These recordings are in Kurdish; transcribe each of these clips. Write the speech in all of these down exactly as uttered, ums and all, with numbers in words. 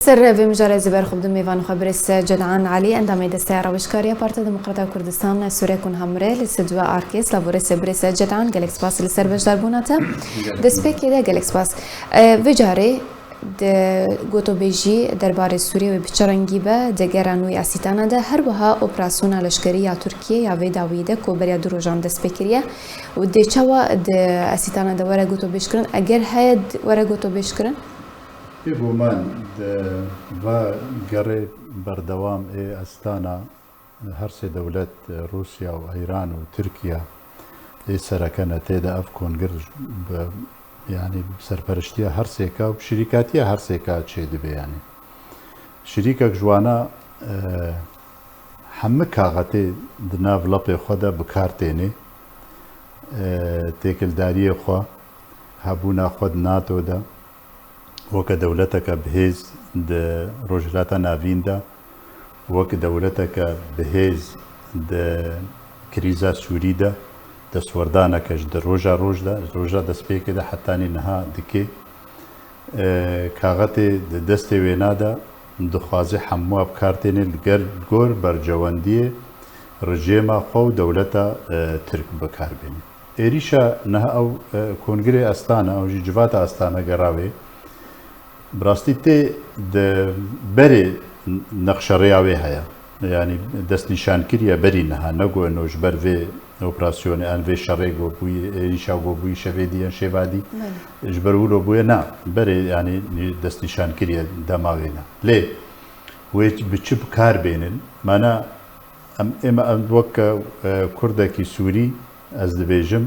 Ser vê mijarê ez ê ber xwe bidim mêvanê xwe birêz Cedan Elî, endamê Desteya Rawêjkariya Partiya Demokrata Kurdistan, Sûrê Kun Hamre, li Sidwe Arkê, silav û rêz birêz Cedan, gelek spas li ser beşdarbûna te. Destpêkê de gelek spas. E, vê carê di gotobêjî derbarê Sûriyê wê bi çi rengî be, di gera nû yê Asîtana de, her wiha operasyona leşkerî ya Tirkiyê ya vê dawiyê de ku beriya du rojan dest pê kiriye û dê çawa di Asîtana de were gotobêjkirin, eger heye d-, were gotobêjkirin? Bêguman di va gerê berdewam ê Astana her sê dewlet, Rûsya û Îran û Tirkiye ê sereke ne tê de ev kongir bi, yanî bi serperiştiya her sêka û bi şirîkatiya her sêka çêdibe yanî. Şirîkek ji wana, e, hemî kaxetê di nav lepê xwe de bi kar tênê, e, têkildariyê xwe, hebûna xwe di nato de, weke dewleteke bihêz di Rojhilata Navîn de, wek dewleteke bihêz di krîza Sûrî de, destwerdaneke ji di roja roj de, roja destpêkê de hetanî niha dike. E, kaxetê di destê wêna de dixwaze hemû ev kar têne li ger, gor bercewendiyê rejêma xwe û dewleta, e, Tirk bi kar bêne. Êrîşa niha ew, e, kongirê Astana, ew jî civata Astana gera wê. Bi rastî tê di berê nexşerêya wê heye. Yanî destnîşan kiriye berî niha, ne ku eno ji ber vê operasyonê, an vê şerê ku bûyî, êrîşa ku bûyî şevê dî yan şêva dî. Belê. Ji ber wilo bûye, na, berê yanî destnîşan kiriye dema wê ne. Lê wê bi çi bi kar bênin? Mana em, ême em wek, e, Kurdekî Sûrî, ez dibêjim,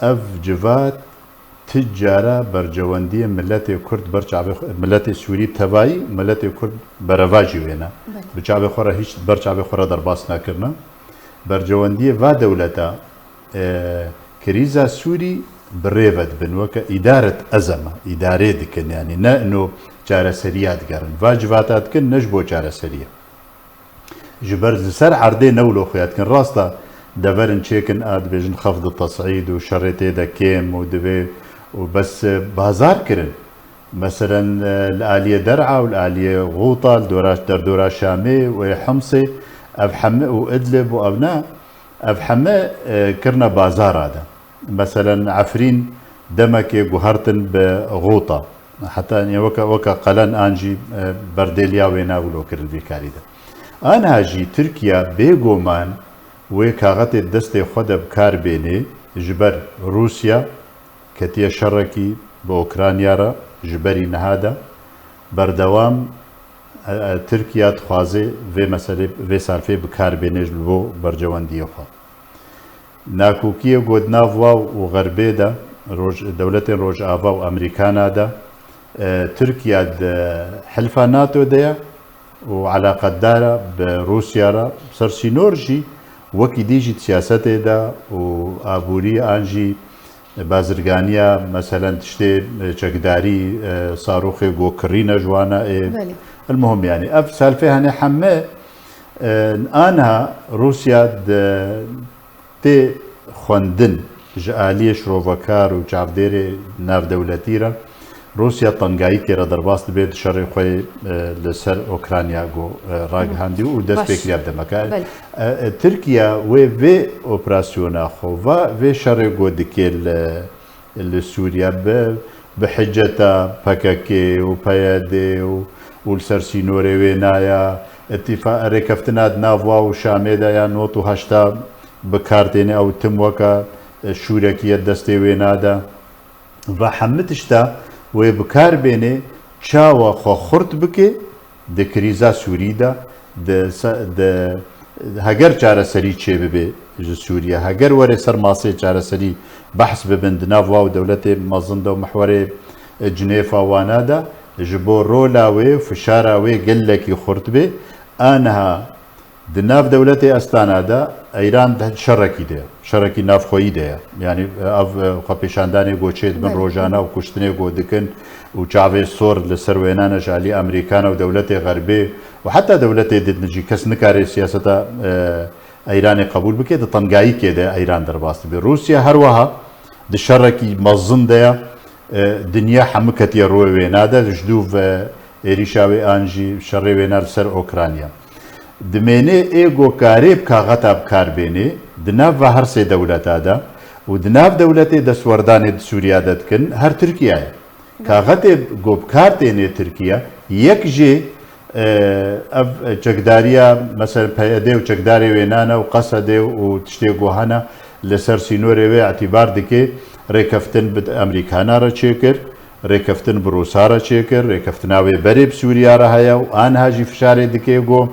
ev civat ti cara bercewendiyê miletê Kurd ber çavê xwe, miletê Sûrî bi tevayî, miletê Kurd berevajî wêne. Belê. Bi çavê xwe re hîç ber çavê xwe re derbas nekirine. Bercewendiyê va dewleta, e, krîza Sûrî bi rê ve dibin, weke îdaret ezeme, îdarê dikin, yanî ne ino çareseriya digerin. Va civata dikin ne ji bo çareseriya. Ji ber li ser erdê ne wilo xuya dikin. Rast e, deverin çêkin, a dibêjin xefd û tes'îd û şerê tê de kêm û divê û bes, e, bazar kirin. Meselen, e, li aliyê Der'a û li aliyê Xûta, li dora, derdora Şamê û ê Himsê, ev heme û Idlib û ev ne, ev heme, e, kirine bazara de. Meselen, Efrîn demekê guhertin bi Xûta. Heta, yanî, weke, weke qelen an jî, e, berdêliya wêna wilo kirin vî karî de. Aniha jî Tirkiye bêguman wê kaxetê di destê xwe de bi kar bênê, ji ber Rûsya ketiye şerekî bi Ukrayna re ji berî niha de. Berdewam, e, e, Tirkiye dixwaze vê meselê, vê salfê bi kar bêne ji bo bercewendiyê xwe. Nakokiyê ku di nav wa û Xerbê de, roj-, dewletên Rojava û Amerîkana de, e, Tirkiye di hilfa nato de ye û eleqedar e bi Rûsya re. Ser sînor jî wekî dî jî di siyasetê de û aborî an jî bazirganiya, meselen, tiştê, e, çekdarî, e, sarûxê ku kirîne ji wana ê. Belê. El muhim, yanî, ev salfê hene heme, e, aniha Rûsya di tê xwendin ji aliyê şirovekar û çavdêrê navdewletî re. Rûsya tengayîkê re derbas dibe di şerê xwe, e, li ser Ukrayna ku, e, ragihandî û dest Baş. pê kiriye bi demeke. Belê. E, e, Tirkiye wê vê operasyona xwe, va vê şerê ku dike li, li Sûriye bi, bi hiceta P K K û P Y D û, û li ser sînorê wê naya, îtîfa-, rêkeftina di nav wa û Şamê de ya nod û heşta bi kar têne, ew tim weke, e, şûrekî ye destê wê nade. Va hemî tişta wê bi kar bênê, çawa xwe xurt bike di krîza Sûrî de, di se-, di heger çareserî çêbibe ji Sûriye, heger were ser masê çareserî behs bibin di nav wa û dewletê mezin de û mihwerê, e, Cinêfa wana de, ji bo rola wê û fişara wê gelekî xurt bê. Aniha Di nav dewletê Astana de Îran di şerekî de ye, şerekî navxweyî de ye. Yanî, ev, e, xwepêşandanê ku çêdibin Belê. rojane û kuştinê ku dikin û çavê sor li ser wênan e ji alî Amerîkana û dewletê Xerbê û heta dewletê din jî kes nikare siyaseta, e, Îranê qebûl bike, di tengayîkê de Îran derbas dibe. Rûsya her wiha di şerekî mezin de ye. E, dinya hemû ketiye rûyê wê nade, ji dû ve Êrîşa wê an jî şerê wêna li ser Okrayna. Dimênê ê go karê bi kaxeta bi kar bênê, di nav va her sê dewleta de û di nav dewletê destwerdanê di Sûriya de dikin, her Tirkiye ye. Kaxetê go bi kar tênê Tirkiye, yek jê, e, ev çekdariya, mesela P Y D û çekdarê wênane û Qesedê û tiştê go hene li ser sînorê wê îtîbar dike, rêkeftin bi Amerîkana re çêkir. Rêkeftin bi Rûsa re çêkir, rêkeftina wê berê bi Sûriya re heye û aniha jî fişarê dike ku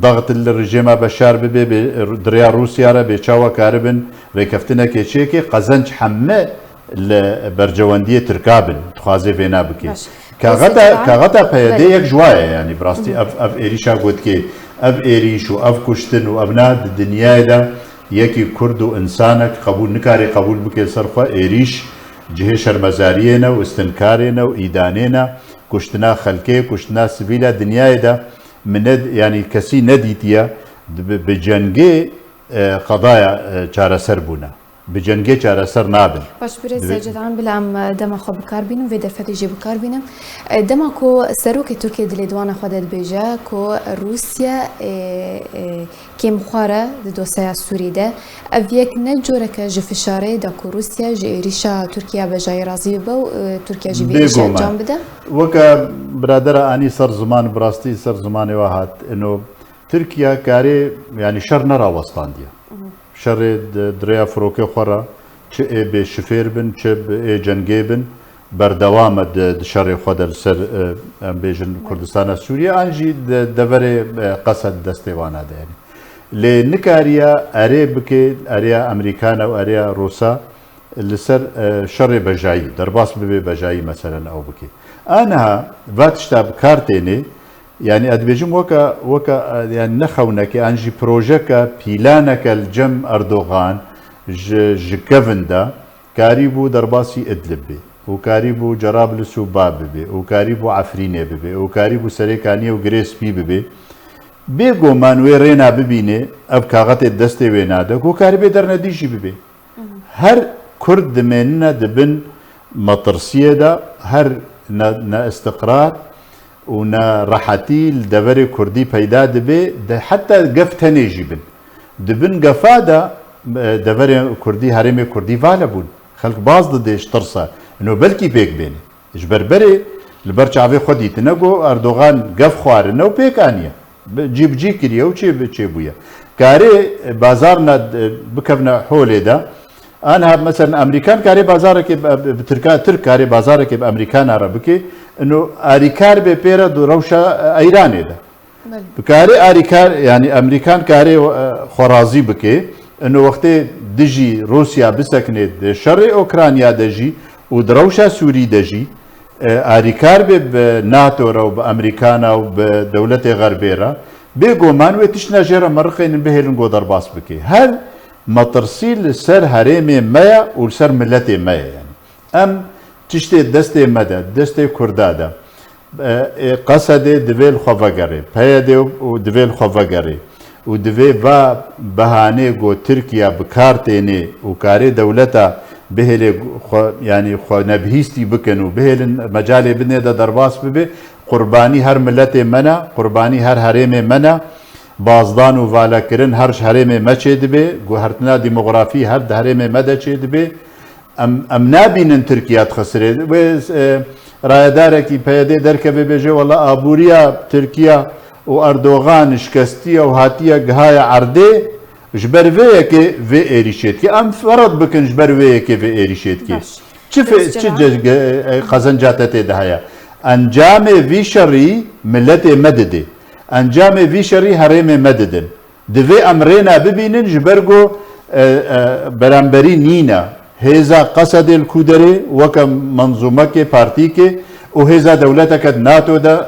daxit li rejêma Beşar bibe, bê, di rêya Rûsya re bê çawa karibin rêkeftinekê çêke, qezenc heme li bercewendiyê Tirka bin, dixwaze vêna bike. Baş. Kaxeta, Rêzî Kemal, kaxeta P Y D belê. Yek ji wa ye, yanî bi rastî ev, ev êrîşa gotikê, ev êrîş û ev kuştin û ev na di dinyayê de yekî Kurd û insanek qebûl nikare qebûl bike li ser xwe êrîş cihê şermezariyê ne û istinkarê ne û îdanê ne, kuştina xelkê, kuştina sivîla dinyayê de min ne, yanî kesî nedîtiye di, bi, bi cengê, e, qedaya, e, çareser bûne. Bi cengê çareser nabin. Baş, birêz Divê- Ceylan, bila em, e, dema xwe bi kar bînin, vê derfetê jî bi kar bînin. E, dema ku serokê Tirkiye di lêdwana xwe de dibêje ku Rûsya, e, e, kêmxwar e di dosyeya Sûrî de, ev yek ne coreke ji fişarê da ku Rûsya ji êrîşa Tirkiye bejayî razî bibe û, e, Tirkiye jî vê êrîşa Bêguman. Encam bide? Weke biradera anî ser ziman, bi rastî ser zimanê we hat. Ino Tirkiye karê, yanî şer nerawestandiye. Şerê di, di rêya firokê xwe re çi ê bê şifêr bin, çi bi ê cengê bin, berdewam e di, di şerê xwe de li ser, e, em bêjin Kurdistana Sûriye, an jî di deverê, e, Qesed destê wana de, yanî. Lê nikariye erê bike, ereya Amerîkana û ereya Rûsa li ser, e, şerê bejayî, derbas bibe bejayî, meselen ew bike. Aniha va tişta bi kar tênê, yanî ez dibêjim weke, weke, e, yanî ne xewneke, an jî projeke, pîlaneke li cem Erdogan ji, ji kevin de karîbû derbasî Idlib bê û karîbû Cerablus û Bab bibe û karîbû Efrînê bibe û karîbû Serêkaniyê û Girê Spî bibe. Bêguman wê rêna bibîne, ev kaxetê destê wê nade, ku karibê dernedî jî bibe. Her Kurd dimênine di bin metirsiyê de, her ne, neistiqrar û nerehetî li deverê Kurdî peyda dibe, de heta gef tenê jî bin. Di bin gefa de, e, deverê Kurdî, herêmê Kurdî vale bûn. Xelk baz dide ji tirsa. Ino belkî pêk bêne. Ji ber berê li ber çavê xwe dîtine ku Erdogan gef xwarine û pêk aniye. Bi, cî bi cî kiriye û çê bi çê bûye. Karê bazarna, e, bikevne holê de. Aniha mesela Amerîkan karê bazarekê bi, bi, bi Tirka, Tirk karê bazarekê bi Amerîkana re bike. Ino arîkar bê pê re di rewşa, e, Eyranê de. Belê. Bi karê arîkar, yanî Amerîkan karê, e, xwe razî bike. Ino wextê dijî Rûsya bisekine di şerê Okrayna de jî û di rewşa Sûrî de jî, e, arîkar be bi nato re û bi Amerîkana û bi dewletê Xerbê re, bêguman wê tiştine jê re meriqênin bihêlin ku derbas bike. Her metirsî li ser herêmê me ye û li ser miletê me ye, yanî. Em tiştê destê me de, destê Kurda de, e, e, Qesedê divê li xwe vegerê, P Y D û divê li xwe vegerê û divê va behanê ku Tirkiye bi kar tênê û karê dewleta bihêlê xwe, yanî xwe nebihîstî bikin û bihêlin mecalê binê de derbas bibe, qurbanî her miletê me ne, qurbanî her herêmê me ne, bazdan û valekirin her ji herêmê me çêdibe, guhertina demografî her di herêmê me de çêdibe. Em, em nabînin Tirkiye dixisirê. Wê, e, rayedarekî P Y D derkeve bêje, wela aboriya Tirkiye û Erdogan şikestiye û hatiye gihaye erdê, ji ber vê yekê vê êrîşê dike. Em ferad bikin ji ber vê yekê vê êrîşê dike. Baş. Çi fe-, Dest çi cera. Ce-, ge-, e, qezenca te tê de heye? Encamê vî şerî miletê me didê. Encamê vî şerî herêmê me didin. Divê em rêna bibînin, ji ber ku, e, e, beramberî nîne. Hêza Qesedê li ku derê weke menzûmekê, partîkê û hêza dewleteke di nato de,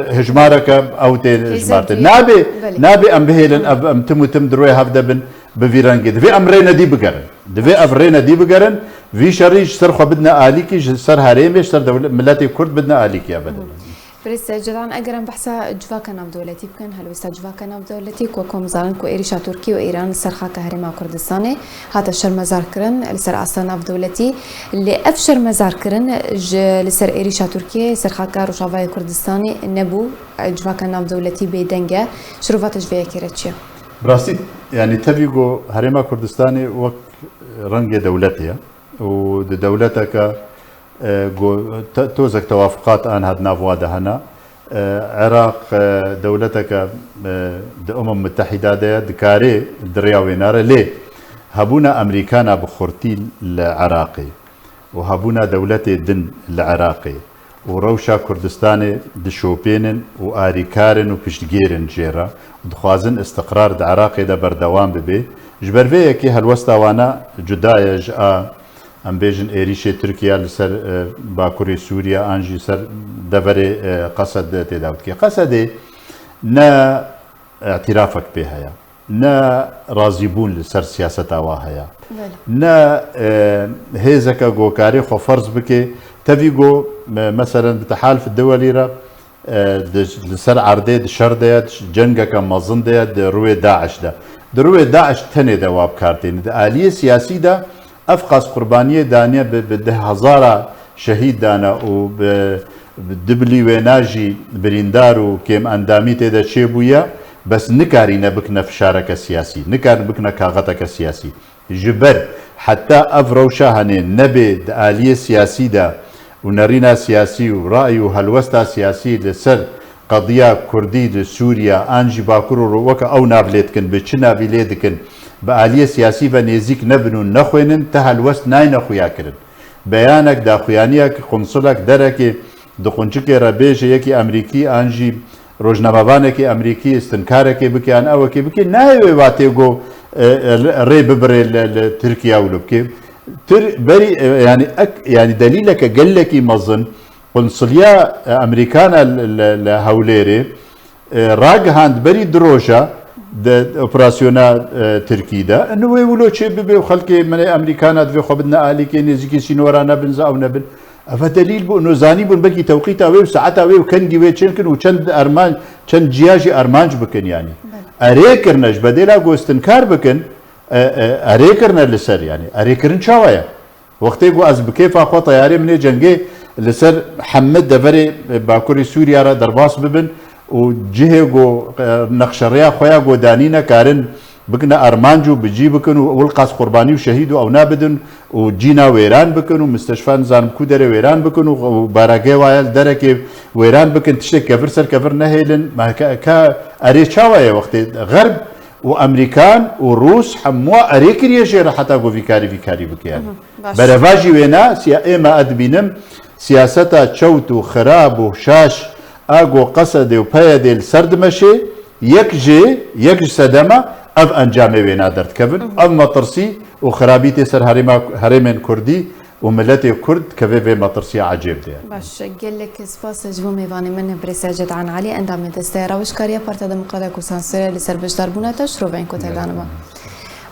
e, hejmareke ew tê Hêza jimartin. dî-, Nabe, belê. Nabe em bihêlin, ev, em tim û tim di rûyê hev de bin bi vî rengê. Divê em rênedî bigerin. Divê ev rênedî bigerin. Vî şerî ji ser xwe bidine alîkî, ji ser herêmê, ji ser dewle-, miletê Kurd bidine alîkî ebedin. Birêz Cedan, eger em behsa civaka navdewletî bikin, helwesta civaka navdewletî ku, ku em zanin ku êrîşa Tirkiyê û Îran li ser xaka Herêma Kurdistanê hate şermezarkirin li ser asta navdewletî, lê ev şermezarkirin ji li ser êrîşa Tirkiyê ser xaka Rojavayê Kurdistanê nebû, civaka navdewletî bêdeng e. Şirova te ji vê yekê re çi ye? Bi rastî, yanî tevî ku Herêma Kurdistanê wek rengê dewletê ye û di dewleteke, e, ku te-, tozek tewafuqat an hat nav wa de hene. E, Iraq, e, dewleteke, e, di Umem Mutehîda de ye, dikarê di rêya wêna re lê hebûna Amerîkana bi xurtî li Iraqê û hebûna dewletê din li Iraqê û rewşa Kurdistanê dişopênin û arîkar in û piştgêr in jê re û dixwazin istiqrar di Iraqê de berdewam bibe. Ji ber vê yekê helwesta wana cuda ye ji a, em bêjin, êrîşê Tirkiye li ser, e, bakurê Sûriye an jî ser deverê, e, Qesed têdaw dike. Qesedê ne îtirafek pê heye, ne razîbûn li ser siyaseta wa heye, Belê. ne, e, hêzeke ku karê xwe ferz bike. Tevî ku, me-, meselen bi tehalf dewelî re, e, di, li ser erdê di şer de ye, di cengeke mezin de ye, di rûyê DAIŞ de. Di rûyê DAIŞ tenê de wa bi kar têne. Di aliyê siyasî de ev qas qurbaniyê daniye, bi, bi deh hezara şehîd dane û bi, bi du bilî wêna jî birîndar û kêm endamî tê de çêbûye, bes nikarîne bikine fişareke siyasî, nikarîne bikine kaxeteke siyasî. Ji ber heta ev rewşa hene nebe di aliyê siyasî de û nerîna siyasî û ra'y û helwesta siyasî li ser qediya Kurdî li Sûriye an jî Bakur û Ro-, weke ew nav lê dikin, bi çi navî lê dikin, bi aliyê siyasî ve nêzîk nebin û nexwênin, ti helwest nayne xuya kirin. Beyanek, daxuyaniyek, qunsulek, derekê di qunçikê re bêje yekî Amerîkî an jî rojnamevanekî Amerîkî stinkarekê bike yan ewekê bike, nayê wê watê ku, e, e, rê bibirê li, li Tirkiye û li bike. Tir-, berî, e, yanî ek, yanî delîleke gelekî mezin, qunsulya, e, Amerîkana li, li, li Hewlêrê, e, ragihand berî du roja di operasyona, e, Tirkî de. Inu wê wilo çê bibe û xelkê min ê Amerîkana divê xwe bidine alîkê, nêzîkî sînora nebin, za ew nebin. Eve delîl bû, ino zanîbûn, belkî tewqîta wê û saeta wê û kengî wê çênkin û çend armanc, çend ciya jî armanc bikin, yanî. Belê. Erê kirine, ji bedêla ku stinkar bikin, e, e, erê kirine li ser, yanî. Erê kirin çawa ye? Wextê ku ez bi kêfa xwe teyarê min ê cengê li ser hemî deverê, e, Bakurê Sûriya re derbas bibin û cihê ku, e, nexşerêya xwe ya ku danîne karin bikine armanc û bi cî bikin û wilqas qurbanî û şehîd û ewna bidin û cîna wêran bikin û misteşfa nizanim ku derê wêran bikin û, û baragê wa ya li derekê wêran bikin, tiştek kevir ser kevir nehêlin. Me ke, ke erê çawa ye wextê Xerb û Amerîkan û Rûs hemû erê kiriye jê re heta ku vî karî vî karî bike, yanî. Mhm, baş. Berevajî wêna, siya-, ê me ez dibînim, siyaseta çewt û xirab û şaş a ku Qesedê û PYDê li ser dimeşê, yek jê, yek ji sedema ev encamê wêna derdikevin. Mhm. Ev metirsî û xirabî tê ser herêma, herêmên Kurdî û miletê Kurd dikeve vê metirsiya ecêb de. Baş, gelek spas ji bo mêvanê min, Birêz Cedan Elî, endamê Desteya Rawişkariya Partiya Demokrata Kurdistan Sûriye, li ser beşdarbûna te, şirovên ku te daniba.